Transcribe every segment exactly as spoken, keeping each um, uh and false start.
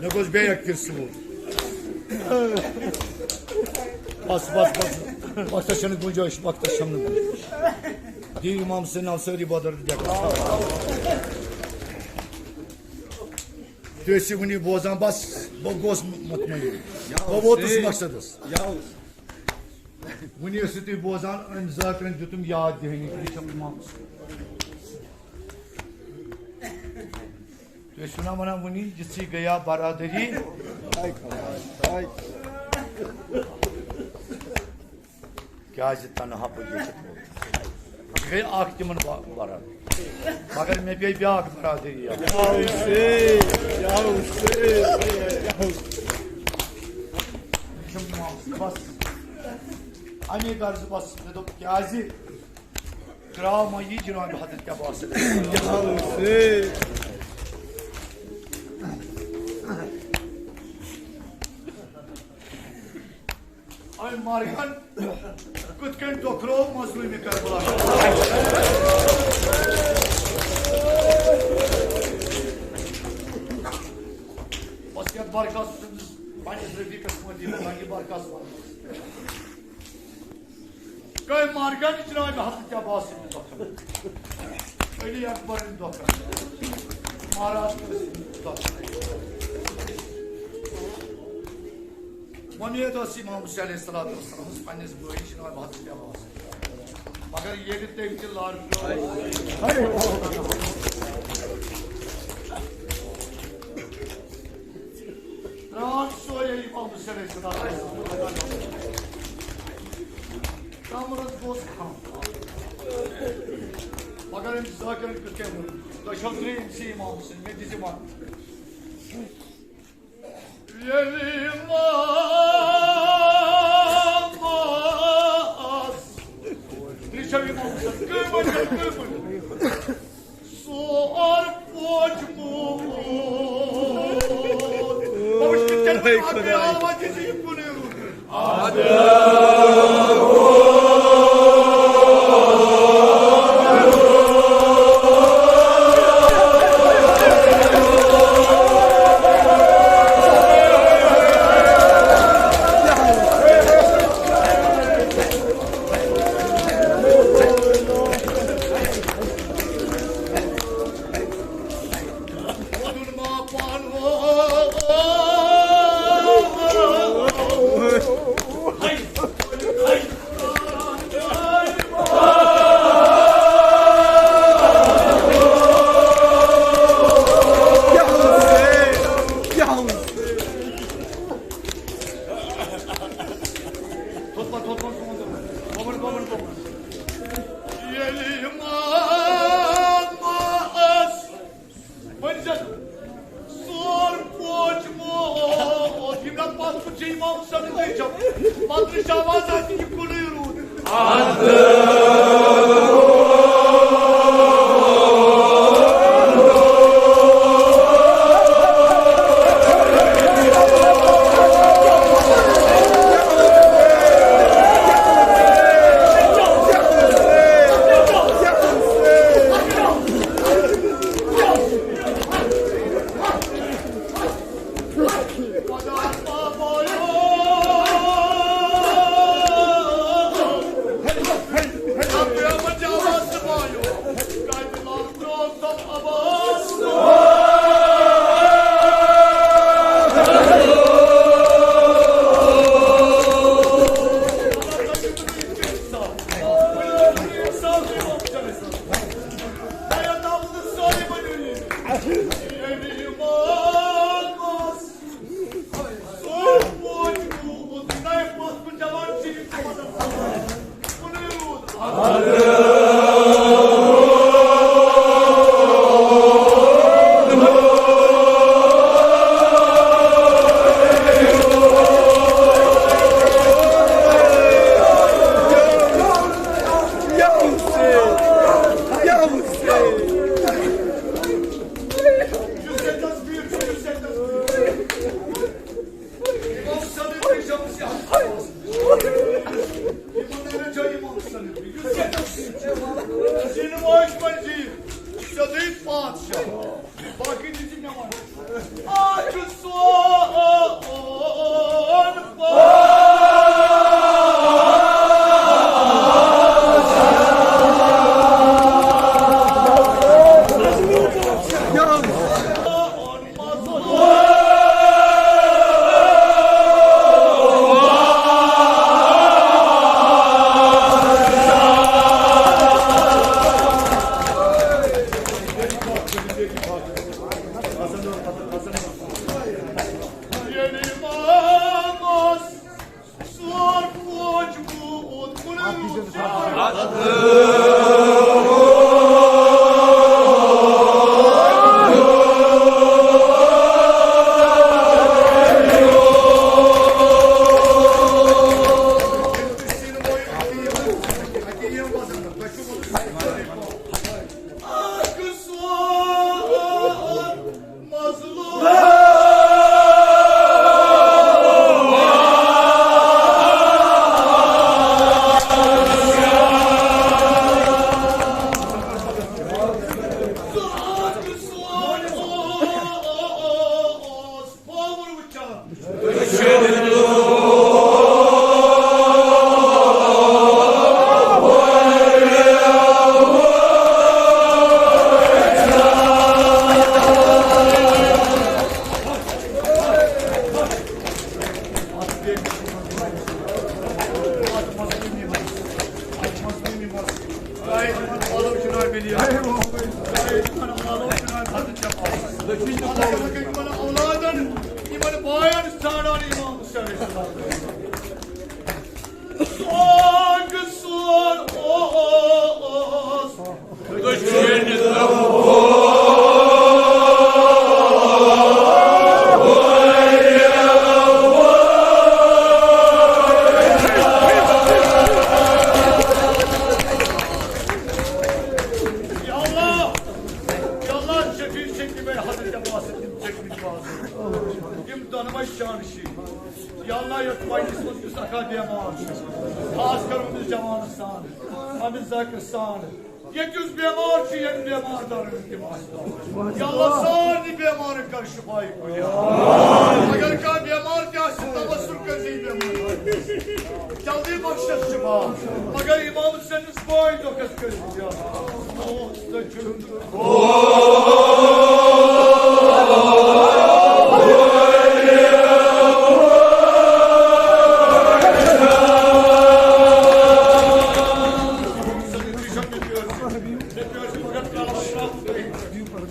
مےٚ گوٚژھ بیٚیہِ اَکہِ پھِرِ سُہ۔ بس، بس، بس۔ وقتس چھَنہٕ گُنجٲیِش، وقتس چھَنہٕ گُنجٲیِش۔ دِیِو اِمام سٕنٛدِ ناوٕ سٲری بدر دٮ۪کھ۔ تُہۍ ٲسِو وٕنی بوزان، بس، بہٕ گوس مطمئن۔ بہٕ ووتُس مقصدس۔ وٕنی ٲسِو تُہۍ بوزان، أمۍ ذاکرن دیُتُم یاد دِہٲنی، یہِ چھَم اِمام۔ تُہۍ ٲسِو نا وَنان وٕنی، یِژھٕے گٔیا برادٔری۔ کیٛازِ تنہا بہٕ لیٚکھِتھ ووتُس؟ یہِ گٔے اَکھ تِمن با-، برادٔری۔ مگر مےٚ پیٚیہِ بیٛاکھ برادٔری اَکھ۔ بس۔ اَمے غرضہٕ بس، مےٚ دوٚپ، کیٛازِ؟ ترٛاو وۄنۍ یہِ جناب حضرت عباس۔ اے مرگن کِتھ کٔنۍ ٹۄکرو مظلومِ کربلا۔ بس یتھ برکس پننِس رفیقس مدیٖنہ لگہِ برکس۔ کٔمۍ مارگن جناب حضرت عباس سٕنٛدِ دۄہ کھنٛڈ؟ علی اکبر سٕنٛدِ دۄہ کھنٛڈ؟ مہراز سٕنٛدِ دۄہ کھنٛڈ؟ وۄمید ٲس امام حسین علیہ الصلوۃ والسلامس پننِس بٲیِس جناب حضرت عباس۔ مگر ییٚلہِ تٔمۍ تہِ لڑ ترٛاو سورُے امام حسین علیہ السلام۔ کمرس گوٚژھ کھم۔ مگر أمۍ ذاکرن کِتھ کٔنۍ ووٚن؟ تۄہہِ چھو ترٛیٚیِم سی امام حسین، مےٚ دِژ وَن۔ ییٚلہِ امام آس، تُہۍ چھِو امام حسین، قۭمت چھِ قۭمت۔ سور پوچمُت۔ بہٕ وٕچھٕ کِتھ کٔنۍ وۄنۍ اکھ عالمہ تہِ چھِ یہِ کُنُے روٗدمُت۔ ییٚلہِ امام آس، وۄنۍ زن سور پوچمُت، یِم نہ پتہٕ کُن چھِ امام صٲب نِش چھِ، پتہٕ چھِ آواز آسہِ، یہِ کُنُے روٗد۔ سانان امام حسین علیہ السلام۔ سوگ سور اوس دُشمنِ دۄہ۔ یا اللہ، یا اللہ، شفیع شفیع حضرت عباس تِم چٔکمٕتۍ بازر۔ تِم دۄنوَے شانشین۔ یا اللہ، یَتھ مجلسہِ منٛز یُس اکھا بیمار چھُ، خاص کر أمِس جوانس سان، أمِس ذاکرس سان، ییٚتہِ یُس بیمار چھُ، ییٚمہِ بیمار دارن تِم آسہِ۔ یا اللہ، سارنٕے بیمارن کر شفاعی کُلیا۔ اگر کانٛہہ بیمار تہِ آسہِ، توسل کٔرۍ زِ یہِ بیمار۔ جلدی بخشس شفا۔ مگر امام حسینس بٲے دۄکھس کٔرۍ زِ۔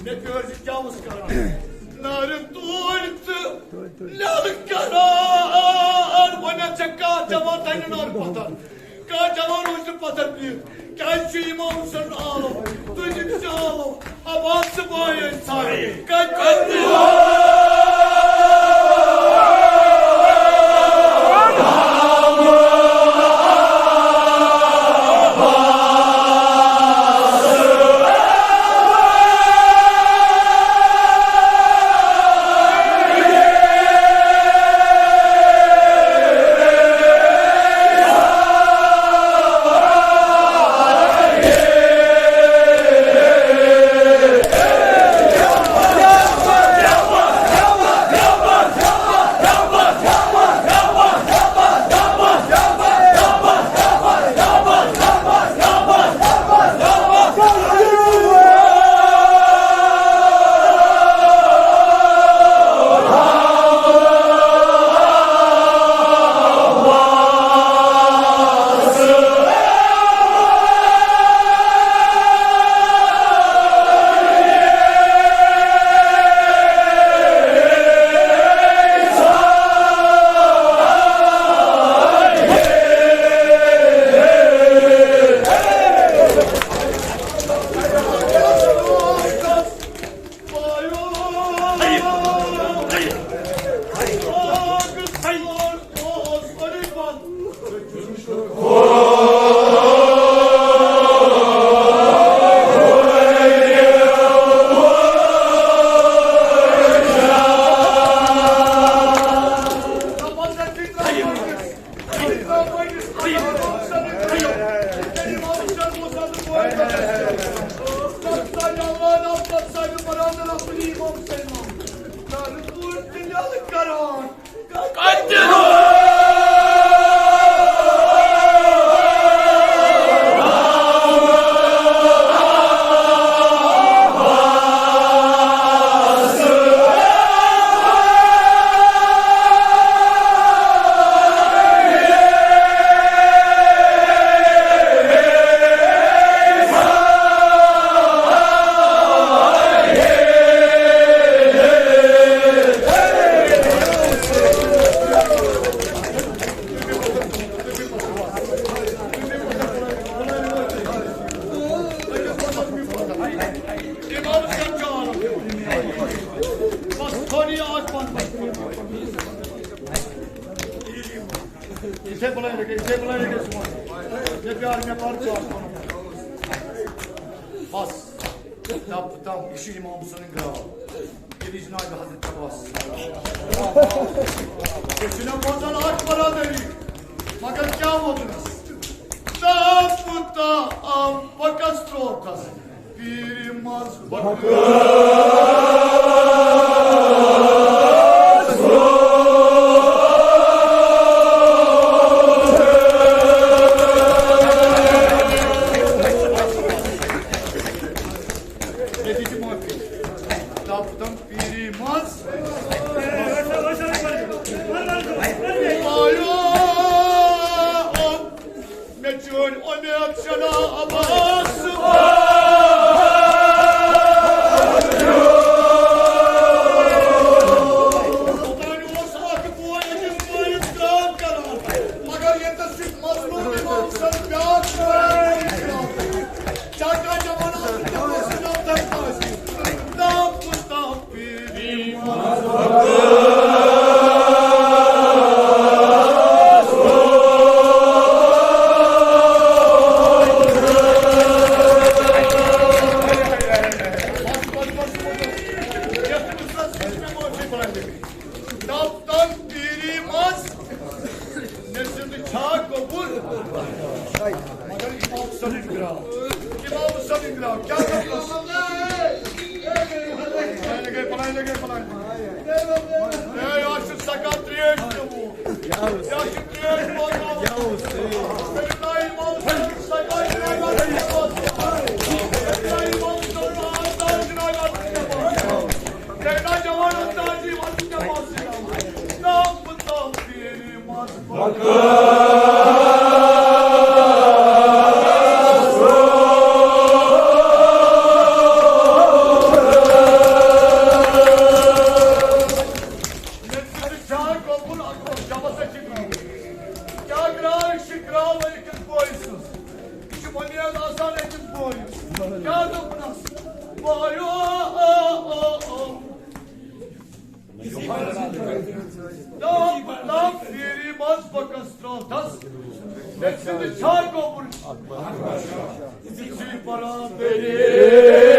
مےٚ پیٲرۍ زِ کیٛاہ اوس کران؟ نارٕ توڑ تہٕ لَل کران۔ وۄنۍ چھےٚ کانٛہہ جوان تَنہِ نار پَتھر، کانٛہہ جوان روزِ نہٕ پَتھر بِہِتھ۔ کیٛازِ چھُ اِمام حُسین آلو؟ تُہۍ تہِ چھِو آلو۔ عباس چھُ بٲے أسۍ سارے۔ کَتہِ یِتھَے پٲٹھۍ رٔٹِو، یِتھَے پٲٹھۍ رٔٹِو سون۔ یہِ پیار مےٚ پَر ژٕ آس وَنُن۔ بَس۔ تَپ تَم، یہِ چھُ اِمام حُسین گرٛاو۔ ییٚلہِ جِنابِ حضرت عباس۔ یہِ چھُنہٕ بوزان اَکھ برادٔری۔ مگر کیٛاہ ووتُنَس؟ تَپ تَم، پَکَس ترٛووتھَس۔ پیٖرِ منٛز بکٲس۔ ییٚتہِ چھِ معٲفی۔ تَپ تَم پیٖرِ منٛز۔ آیو۔ مےٚ چٲنۍ اُمید چھنا عباس۔ تَتھ تَتھ پیٖری منٛز مےٚ سُنٛد چھا قبول؟ مگر امام حسن گراو، امام حسن گراو، کیٛاہ کرٕ؟ پلان لگے، پلان لگے، پلان۔ اے، یہِ چھُ سکان تریش چوٚمُت۔ یہِ چھُ تریش بوتل۔ کیٛاہ گرٛاے چھِ گرٛاوٕنۍ أکِس بٲے سٕنٛز؟ یہِ چھُ مۄمید آسان أکِس بٲیِس۔ کیٛاہ دوٚپنَس؟ بایو، دَپ، دَپ، پیٖری منٛز بہٕ کَس ترٛاوتھَس؟ مےٚ سۭتۍ چھا گوٚمُت؟ یہِ چھِ برابری۔